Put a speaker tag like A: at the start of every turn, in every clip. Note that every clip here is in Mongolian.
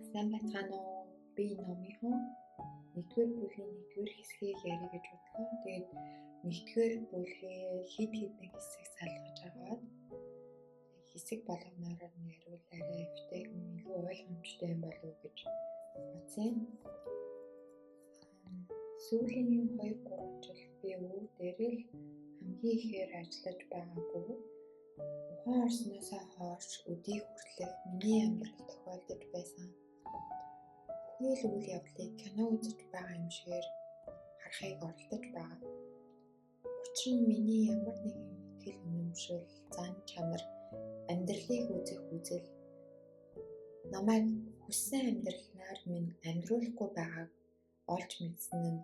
A: Сайн байцгаана уу? Би номынхон нэгдүгээр бүлгийн нэгдүгээр хэсгийг яриа гэж бодлоо. Тэгээд нэгдүгээр бүлгээ хэд хэдэн хэсэг салгаж агаад хэсэг болгоноор нь яриул арай эвтэйхэн илүү ойлгомжтой юм болов уу гэж бодсон. Сүүлийн 2 3 жил би өвөр дээр л хамгийн ихээр ажиллаж байгаа бөгөөд ухаан орсноосоо хойш өдий хүртэлх миний амьдрал тохиолдож байсан бүхий л үйл явдлыг кино үзэж байгаа юм шигээр харахыг оролдож байгаа. Учир нь миний ямар нэгэн итгэл үнэмшил, зан чанар, амьдралыг үзэх үзэл намайг хүссэн амьдралаар минь амьдруулахгүй байгааг олж мэдсэн нь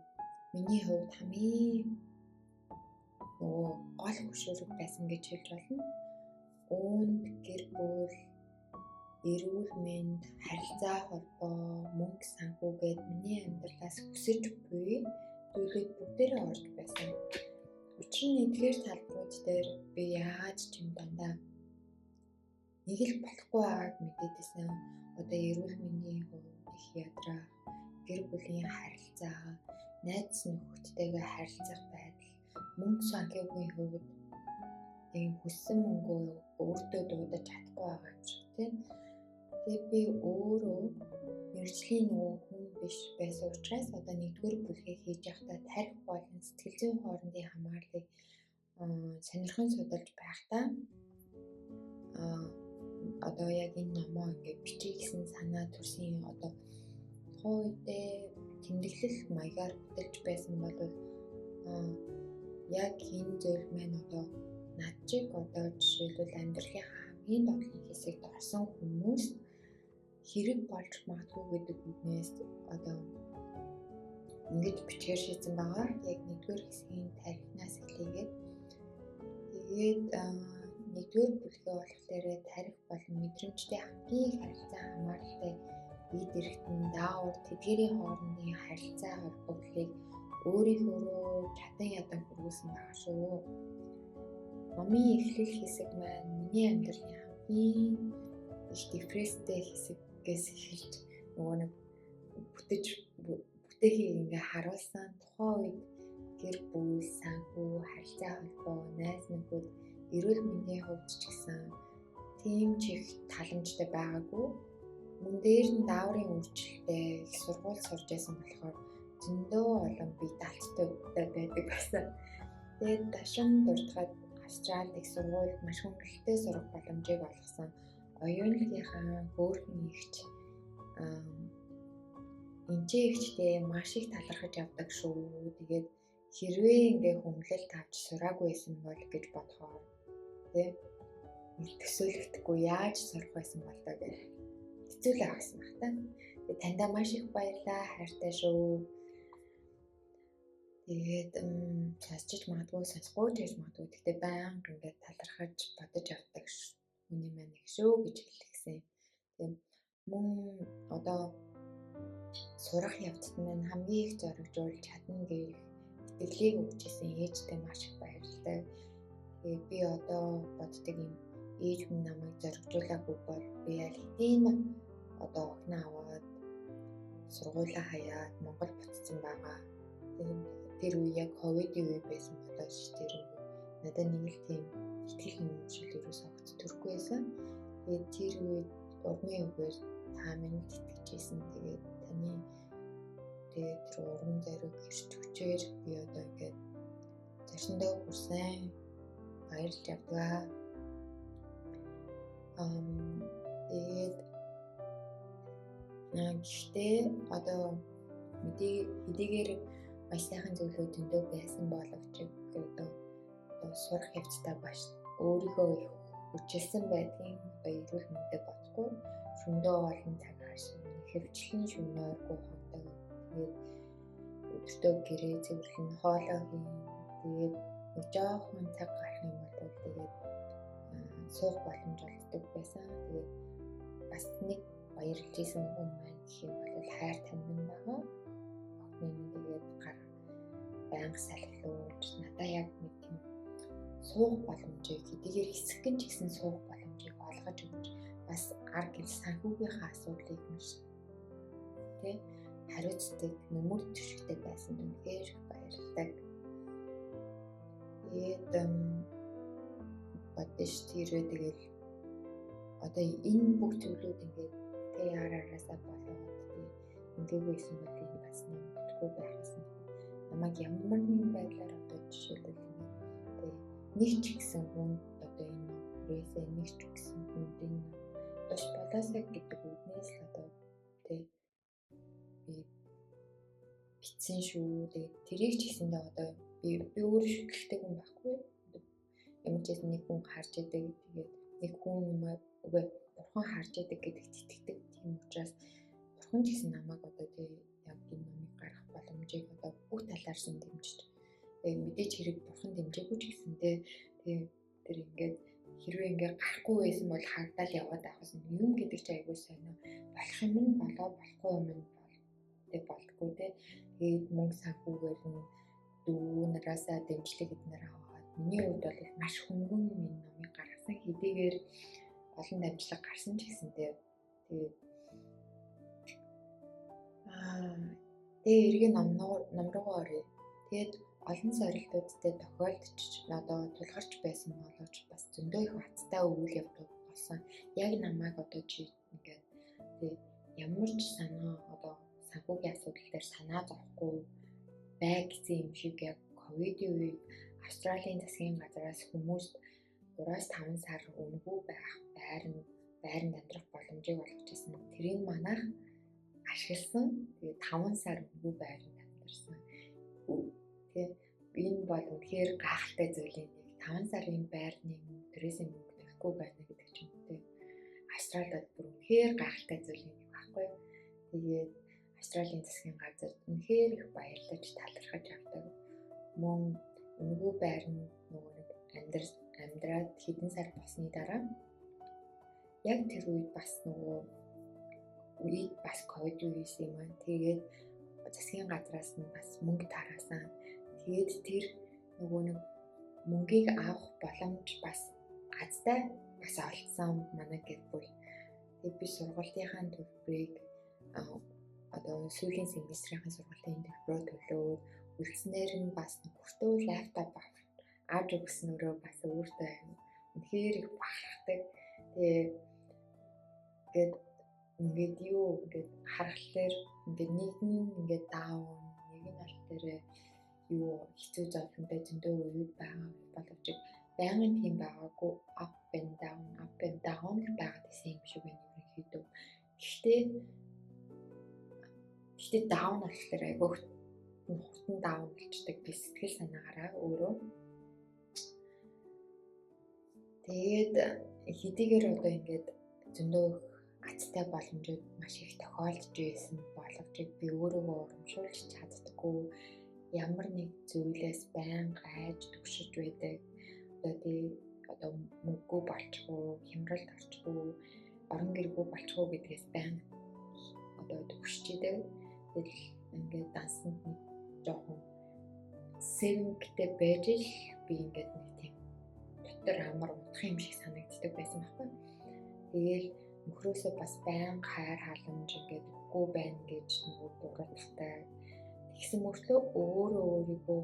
A: миний хувьд хамгийн нөгөө гол хөшүүрэг байсан гэж хэлж болно. Үүнд гэр бүл, эрүүл мэнд, харилцаа холбоо, мөнгө санхүү гээд миний амьдралаас хүсэж буй зүйлүүд бүгдээрээ орж байсан. Учир нь эдгээр талбарууд дээр би яаж ч юм дандаа нэг л болохгүй байгааг мэдээд байсан. Одоо эрүүл мэндийн хувьд их ядрах, гэр бүлийн харилцаа, найз нөхөдтэйгээ харилцах байдал, мөнгө санхүүгийн хувьд тийм хүссэн мөнгөө өөртөө дуудаж чадахгүй байгаа юм шиг тийм. Тэгээд би өөрөө мэргэжлийн нөгөө хүн биш байсан учраас одоо нэгдүгээр бүлгээ хийж байхдаа тарих болон сэтгэл зүйн хоорондын хамаарлыг сонирхон судалж байхдаа одоо яг энэ номоо ингээд бичиж гэсэн санаа төрсөн. Одоо тухайн үедээ тэмдэглэл маягаар хөтөлж байсан бол яг энэ зүйл маань одоо над чиг одоо жишээлбэл амьдралын хамгийн доотлын хэсэгт орсон хүмүүс хэрэг болж магадгүй гэдэг үгнээс одоо ингэж бичгээр шийдсэн байгаа. Яг нэгдүгээр хэсгийн тарихнаас эхлэгээд тэгээд нэгдүгээр бүлгээ болохоор тарих болон мэдрэмжтэй хамгийн их харилцаа хамааралтай эд эрхтэн даавар тэдгэрийн хоорондын харилцаа холбогдлыг өөрийнхөөрөө чадан ядан хүргүүлсэн байгаа шүү. Номын эхлэл хэсэг маань миний амьдралын хамгийн их депресстэй хэсгээс эхэлж нөгөө нэг бүтэж бүтээхийг ингээ харуулсан. Тухайн үед гэр бүл, санхүү, харилцаа холбоо, найз нөхөд, эрүүл мэндийн хувьд ч гэсэн тийм ч их таламжтай байгаагүй. Мөн дээр нь дааврын өөрчлөлттэй их сургууль сурж байсан болохоор зөндөө олон бие даалттай байдаг байсан. Тэгээд дашин дурдахад Австралид их сургуульд маш хөнгөлөлттэй сурах боломжийг олгосон оюунлагийнхаа хөөрхөн эгч энчээ эгчтэй маш их талархаж явдаг шүү. Тэгээд хэрвээ ингээ хүмлэлт авч сураагүй байсан бол гэж бодохоор тий төсөөлөгдөхгүй яаж сурах байсан бол доо гэх хэцүү л байсан баг та. Тэгээд таньдаа маш их баярлалаа, хайртай шүү. Тэгээд сонсчиж магадгүй, сонсохгүй ч гэж магадгүй. Гэхдээ байнга ингээд талархаж бодож явдаг хүний маань их шүү гэж хэлсэн. Тэгээд мөн одоо сурах явцад маань хамгийн их зоригжуулж чадна гэх итгэлийг өгч ирсэн ээжтэй маш их баярлалаа. Тэгээд би одоо боддог юм, ээж минь намайг зоригжуулаагүй бол би аль хэдийн одоо охиноо аваад сургуулаа хаяад Монгол буцсан байгаа. Тэгээд тэр үе яг ковидын үе байсан болооч тэр надад нэг л тийм итгэл үнэмшил ерөөсөө огт төрөхгүй байсан. Тэгээд тэр үед урмын үгээр та минь итгэж байсан. Тэгээд таны тэгээд тэр урам зориг эрч хүчээр би одоо ингээд зорсондоо хүрсэн, баярлж явдгаа. Тэгээд гэхдээ одоо мэдээ хэдийгээр маш сайхан зүйлүүд зөндөө байсан боловч одоо сурах явцдаа баш өөрийгөө их хүчилсэн байдгийн одоо эрүүл мэндэд бодохгүй шөндөө олон цаг харсан. Хөвчлэн шөнөөргүй хондог. Тэгээд өдөртөө гэрээ цэвэрлэн, хоолоо хийн. Тэгээд нэг жоохон цаг гарах юм бол тэгээд суух боломж олддог байсан. Тэгээд бас нэг баярлж исэн хүн маань гэх юм бол хайр танин байгаа. Охины минь тэгээд гар байнга салхилуулж надаа яг нэг тийм суух боломжийг хэдийгээр хэсэгэн ч гэсэн суух боломжийг олгож өгч бас ар гэр санхүүгийнхаа асуудлыг маш тэ хариуцдаг, нүмер түшигтэй байсан үнэхээр их баярлалаа. Тэгээд бодож тэрээ тэгэл одоо энэ бүх зүйлүүд ингээд тэ яараасаа болоод тэ ингээгүйсэн бол энэ бас нэмэгдэхгүй байх гэсэн. Намайг ямар нэгэн байдлаар одоо жишээлбэл ингээд тэ нэг ч гэсэн хүн одоо энэ ном хүрээсээ нэг ч гэсэн хүнд энэ ном тус болоосаа гэдэг үднээс л одоо тэ би бичсэн шүү. Тэгээд тэрийг ч гэсэндээ одоо би өөрөө шүтлэгтэй хүн байхгүй. Ямар ч байсан нэг хүн харж идэг. Тэгээд нэг хүн юмаа үгүй бурхан харж идэг гэдэгт итгэдэг. Тийм учраас бурхан ч гэсэн намайг одоо тий яг энэ номыг гаргах боломжийг одоо бүх талаарс нь дэмжиж. Тэгээд мэдээч хэрэг бурхан дэмжээгүй ч гэсэндээ тий тэр ингээд хэрвээ ингээд гарахгүй байсан бол харагдал яваад байх гэсэн юм гэдэг чи айгүй сонио. Болох юм нь болоо болохгүй юм нь бол тэг болдгоо тий. Тэгээд мөнгө санхүүгээр нь дүү нараасаа дэмжлэг эднэр аваад миний хувьд бол маш хөнгөн энэ номыг гаргасан хэдийгээр олон дамжлага гарсан ч гэсэнтэй тэгээд тэгээ эргээ ном руугаа оръё. Тэгээд олон сорилтуудтай тохиолдож одоо тулгарч байсан боловч бас зөндөө их хаттай үйл явдал болсон. Яг намайг одоо чи ингээд тэгээд ямар ч санаа одоо санхүүгийн асуудал дээр санаа зовхгүй бай гэсэн юм шиг яг ковидын үед Австралийн засгийн газраас хүмүүст 3-5 сар үнэгүй байх байранд амьдрах боломжийг олгож ирсэн. Тэрийг манайх ашигласан. Тэгээд 5 сар үнэгүй байранд амьдарсан. Тэгээ энэ бол үнэхээр гайхалтай зүйлийн нэг. 5 сарын байрны мөнгө, төрөөсөө мөнгө төлөхгүй байна гэдэг чинь тэ. Австралид бүр үнэхээр гайхалтай зүйлийн нэг байхгүй юу? Тэгээд Австралийн засгийн газарт үнэхээр их баярлаж талархаж авдаг. Мөн үнэгүй байранд нөгөө нэг амьдраад хэдэн сар болсны дараа яг тэр үед бас нөгөө үед бас ковид үеэс юм аа. Тэгээд засгийн газраас нь бас мөнгө тараасан. Тэгээд тэр нөгөө нэг мөнгийг авах боломж бас азтай бас олдсон манай гэр бүл. Тэгээд би сургалтынхаа төлбөрийг одоо сүүлийн семестрийн сургалтын төлбөрөө төлөөд үлдснээр нь бас нөхөртөө лаптоп авч өгснөөрөө бас өөртөө үнэхээр их бахархдаг. Тэгээд ингээд юу ингээд харахаар ингээд нэг нь ингээд даун, нэг нь аль дээр юу хэцүү зовлонтой зөндөө үеуд байгаа боловч байнгын тийм байгаагүй up and down, up and down л байгаад исэн юм шиг байна ерөнхийдөө. Гэхдээ down болохоор айгүй хурдан down болчдөг би сэтгэл санаагаараа өөрөө. Тэгээд хэдийгээр одоо ингээд зөндөө азтай боломжууд маш их тохиолдож байсан боловч би өөрийгөө урамшуулж чаддаггүй. Ямар нэг зүйлээс байнга айж түгшиж байдаг. Одоо тий одоо мөнгөгүй болчихгүй, хямралд орчихгүй, орон гэргүй болчихгүй гэдгээс байнга одоо түгшиж идэг. Тэгэл ингээд дансанд нэг жоохон сэвэнгтэй байж л би ингээд нэг тийм дотор амар унтах юм шиг санагддаг байсан байхгүй. Тэгээл нөхрөөсөө бас байнга хайр халамж ингээд үгүй байна гэж нөгөө буруутгатай. Тэгсэн мөртлөө өөрөө өөрийгөө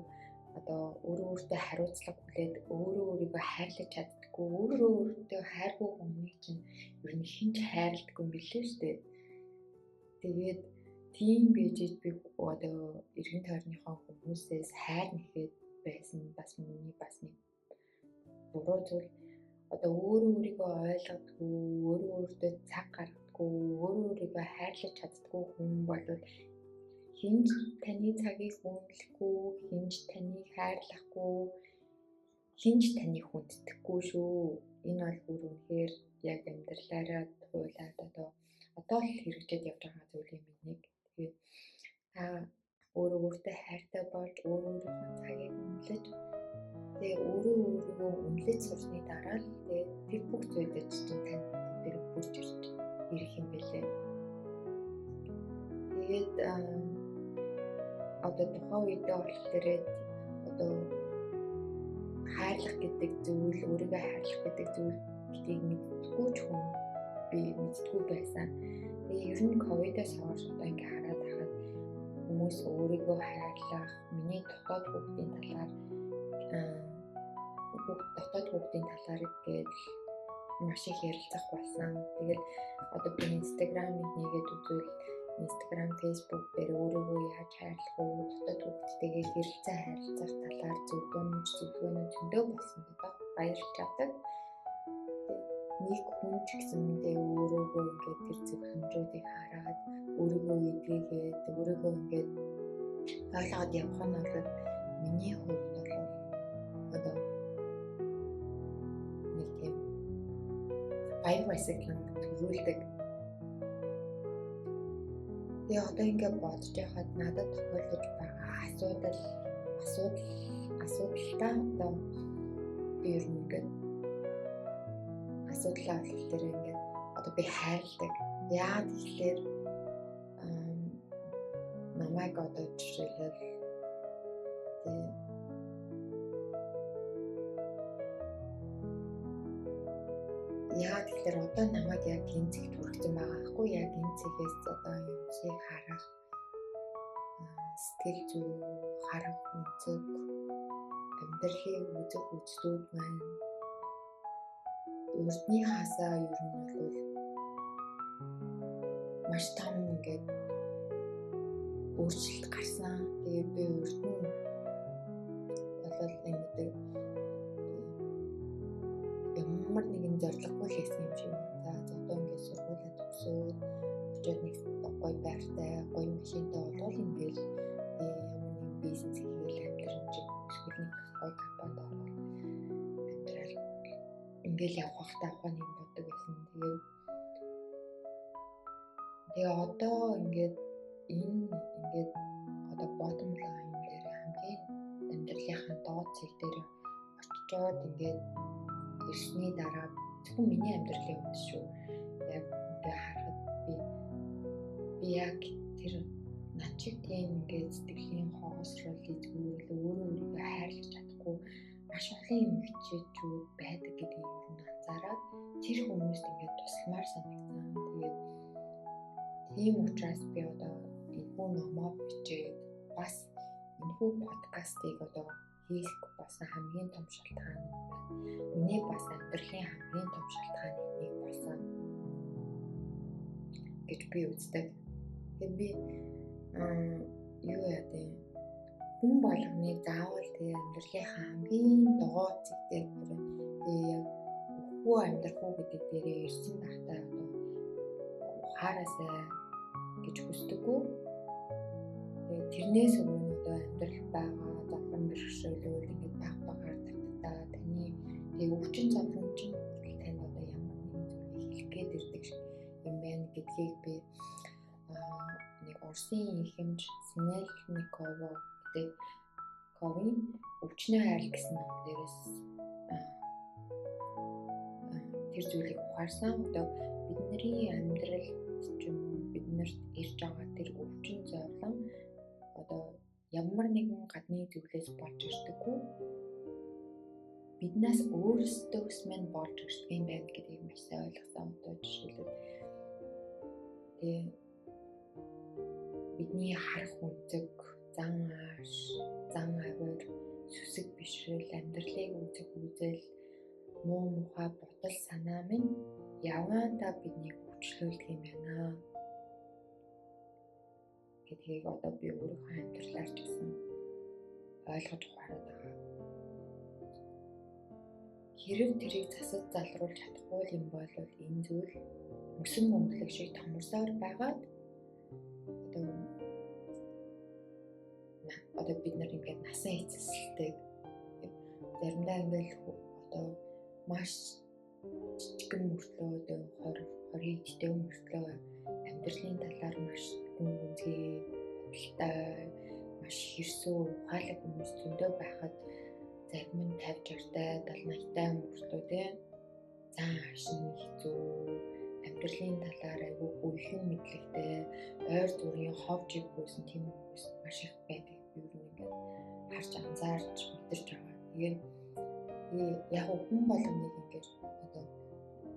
A: одоо өөрөө өөртөө хариуцлага хүлээд өөрөө өөрийгөө хайрлаж чаддаггүй, өөрөө өөртөө хайргүй хүмүүнийг чинь ер нь хэн ч хайрладаггүй юм билээ шүү дээ. Тэгээд тийм байж би одоо эргэн тойрныхоо хүмүүсээс хайр нэхэд байсан бас миний бас нэг буруу зүйл. Одоо өөрөө өөрийгөө ойлгодгүй, өөрөө өөртөө цаг гаргадаггүй, өөрөө өөрийгөө хайрлаж чаддаггүй хүн бол хэн ч таны цагийг үнэлэхгүй, хэн ч таныг хайрлахгүй, хэн ч таныг хүндэтгэхгүй шүү. Энэ бол бүр үнэхээр яг амьдралаараа туулаад одоо л хэрэгжээд явж байгаа зүйл юм нэг. Тэгээд та өөрөө өөртөө хайртай болж, өөрөө өөрийнхөө цагийг үнэлж, тэгээ өөрөө өөрийгөө үнэлж сурсны дараа л тэгээ тэр бүх зүйлүүд чинь танд бүгдээр бүрж ирж ирэх юм билээ. Тэгээд одоо тухайн үедээ болохоор одоо хайрлах гэдэг зүйл, өөрийгөө хайрлах гэдэг зүйл гэдгийг мэддэггүй ч хүн би мэддэггүй байсан. Тэгээ ер нь ковидоос хойш одоо ингээ хараад байхад хүмүүс өөрийгөө хайрлах, миний дотоод хүүхдийн талаар дотоод хүүхдийн талаар гээд маш их ярилцах болсон. Тэгэл одоо би Instagram-ыг нэгээд үзвэл Instagram, Facebook дээр өөрийгөө яаж хайрлах уу, дотоод хүүхдтэйгээ хэрэлцээ харилцах талаар зөвлөмж, зөвлөгөөнүүд зөндөө болсон гэдэг баярлж авдаг. Нэг хүн ч гэсэндээ өөрөөгөө ингээд тэр зөвлөмжүүдийг хараад өөрийгөө эдгээгээд өөрийгөө ингээд ойлгоод явах нь бол миний хувьд бол одоо нэг тийм баяр баясгалан төрүүлдэг. Тэгээ одоо ингээд бодож байхад надад тохиолдож байгаа асуудалтай одоо би ер нь ингээд асуудлаа болохоор ингээд одоо би хайрладаг. Яагаад гэхлээр намайг одоо жишээлбэл яагаад гэхлээр одоо намайг яг энэ зэгт хүргэсэн байгаа хгүй, яг энэ цэгээс одоо юмсыг харах сэтгэл зүй, харах өнцөг, амьдралын үзэх үзлүүд маань урдны хасаа ер нь бол маш том ингээд өөрчлөлт гарсан. Тэгээ би урд нь болол ингээд ямар нэгэн зорилгогүй л хийсэн юм шиг байна. За одоо ингээд сургуулаа төгсөөд очиод нэг гоё байртай, гоё машинтай болвол ингээд ямар нэгэн бизнес хийгээл амьдран чинь эсвэл нэг гоё компанид ороод амьдрал ингээл явах та ухааны юм боддог байсан. Тэгээ одоо ингээд энэ ингээд одоо bottom line дээр хамгийн амьдралынхаа доод цэг дээр очиод ингээд ирсний дараа зөвхөн миний амьдралын хувьд шүү. Яг ингээ харахад би яг тэр над чиг тийм ингээд сэтгэлийн хоосрол, эзгүүрэл, өөрөө өөрийгөө хайрлаж чадахгүй маш олон эмэгтэйчүүд байдаг гэдгийг ер нь анзаараад тэр хүмүүст ингээд тусламар санагдсан. Тэгээд тийм учраас би одоо энэхүү номоо бичээд бас энэхүү подкастыг одоо хийх болсон хамгийн том шалтгаан нь байна. Миний бас амьдралын хамгийн том шалтгааны нэг болсон гэж би үздэг. Тэгээд би юу яа дээ хүн болгоныг заавал тэгээ амьдралынхаа хамгийн доод зэг дээр тэгээ яг үхүү амьдрах уу гэдэг дээрээ ирсэн байхдаа одоо ухаараасай гэж хүсдэггүй. Тэгээд тэрнээс өмнө одоо амьдрал байгаа зовлон бэрхшээлүүд ингээд баг багаар татдаа таны тэгээ өвчин зовлон чинь танд одоо ямар нэгэн зүйлийг хэлэх гээд ирдэг юм байна гэдгийг би нэг Оросын ихэмж Синельникова гэдэг Ковийн өвчнөө хайрл гэсэн ном дээрээс тэр зүйлийг ухаарсан. Одоо бидний амьдрал ч юм уу биднэрт ирж байгаа тэр өвчин зовлон одоо ямар нэгэн гадны зүйлээс болж ирдэггүй. Биднээс өөрсдөөс минь болж ирдэг юм байна гэдгийг маш сайн ойлгосон. Одоо жишээлбэл тэгээ бидний харах өнцөг, зан ааш, зан авир, сүсэг бишрэл, амьдралыг үзэх үзэл, муу мухай бодол санаа минь яваандаа биднийг өвчлүүлдэг юм байна гэдгийг одоо би өөрийнхөө амьдралаар ч гэсэн ойлгож ухаарад байгаа. Хэрэг тэрийг засаж залруулж чадахгүй юм бол энэ зүйл мөсөн бөмбөлөг шиг томорсоор байгаад одоо бид нар ингээд насан эцэслдэг. Заримдаа ингээд одоо маш жижигэн мөртлөө одоо 20 20 эдтэй мөртлөө амьдралын талаар маш гүн гүнзгий бодолтой, маш хэрсүү ухаалаг хүмүүс зөндөө байхад зарим нь 50 60-тай, 70 80-тай мөртлөө тий зан ааш нь хэцүү, амьдралын талаар айгүй гүйхэн мэдлэгтэй, ойр зүрийн хов жиг хөөсөн тийм хүмүүс маш их байдаг. Би юу ингээд харж анзаарч мэдэрч байгаа. Тэгээд яг хүн болгоныг ингээд одоо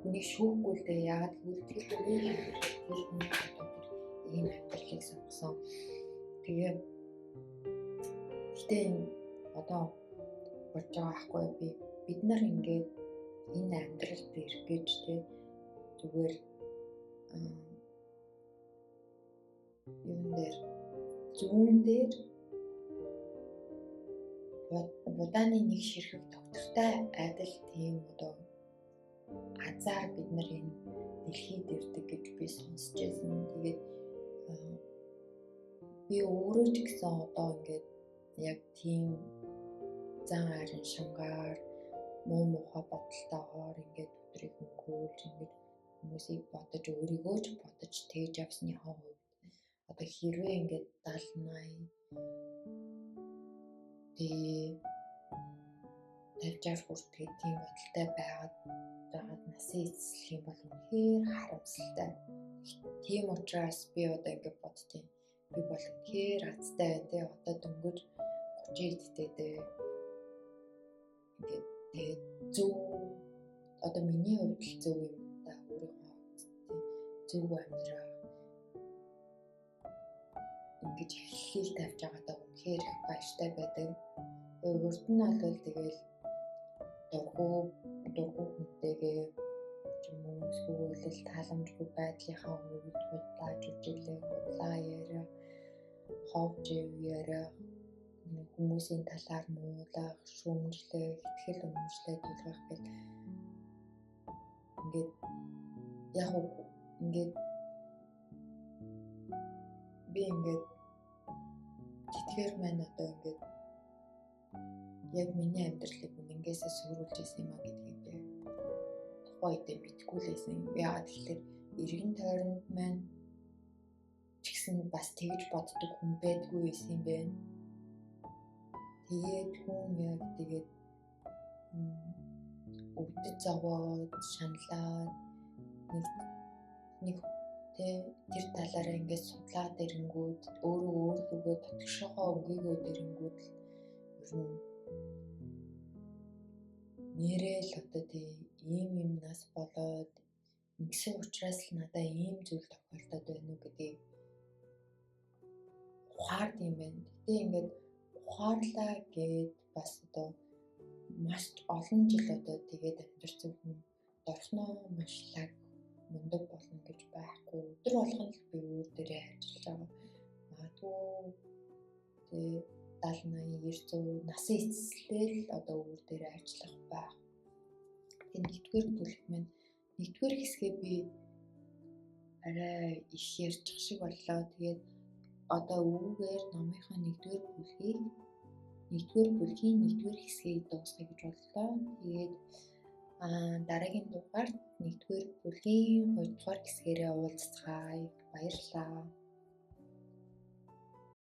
A: Хүнийг шүүхгүй л дээ. Яагаад гэвэл тэр хүний тэр хүний одоо тэр ийм амьдралыг сонгосон. Тэгээ гэтээ энэ одоо бодож байгаа байхгүй би бид нар ингээд энэ амьдралд ирэх гэж те зүгээр юун дээр зүүн дээр будааны нэг ширхэг доктортой адил тийм одоо азар бид нар энэ дэлхийд ирдэг гэж би сонсч байсан. Тэгээд би өөрөө ч гэсэн одоо ингээд яг тийм зан арин шангаар муу мухай бодолтойгоор ингээд өдрийг өнгөрүүлж ингээд хүмүүсийг бодож өөрийгөө ч бодож тэгж явсныхаа хувьд одоо хэрвээ ингээд 70 80 тэгээ 50 60 хүртгээ тийм бодолтой байгаад насын эцэслэх юм бол үнэхээр харамсалтай. Тийм учраас би одоо ингээд боддیں۔ Би бол үнэхээр азтай байна те. Одоо дөнгөж 30 эдтэй те. Ингээд тэгээд зөв одоо миний хувьд л зөв юм да өөрийнхөө хувьд зөв амьдрах ингэж эхлэлийг тавьж байгаадаа үнэхээр их баяртай байдаг. Тэгээд урд нь бол тэгэл дургу хүнтэйгээ ч юм уу эсвэл тааламжгүй байдлынхаа хувьд худлаа жүжиглэх, худлаа яриа, хов жив్ яриа, хүмүүсийн талаар муулах, шүүмжлэх, ихтгэл үнэмшлээ тулгах гэл ингээд яг ингээд би ингээд тэтгэр маань одоо ингээд яг миний амьдралыг үнэнгээсээ сөрүүлж исэн юм а гэдгийг би тухайн үедээ мэдэхгүй л байсан. Яагаад гэхээр эргэн тойронд маань ч гэсэн бас тэгж боддог хүн байдгүй байсан юм байна. Тэгээд хүн яг тэгээд өвдөж зовоод шаналаад нэг тэр талаараа ингээд судлаад ирэнгүүт өөрөө өөрлөгөө татгшоогоо өнгийгөө ирэнгүүт л ер нь нэрээ л одоо тий ийм юм нас болоод ингэсэн учраас л надаа ийм зүйл тохиолдоод байна уу гэдгийг ухаард юм байна. Гэтэ ингээд ухаарлаа гээд бас одоо маш олон жил одоо тэгээд амьдарсан хүн дорхноо маш лаг мундаг болно гэж байхгүй. Өдөр болгон л би өөр дээрээ ажиллаж байгаа. Магадгүй тэгээ 70 80 90 100 насын эцэслээ л одоо өөр дээрээ ажиллах байх. Тэгээ нэгдүгээр бүлэг маань нэгдүгээр хэсгээ би арай их ярьчих шиг боллоо. Тэгээд одоо үүгээр номынхаа нэгдүгээр бүлгийг нэгдүгээр бүлгийн нэгдүгээр хэсгийг дуусгая гэж бодлоо. Тэгээд дараагийн дугаарт нэгдүгээр бүлгийн хоёрдугаар хэсгээрээ уулзцгаая. Баярлалаа.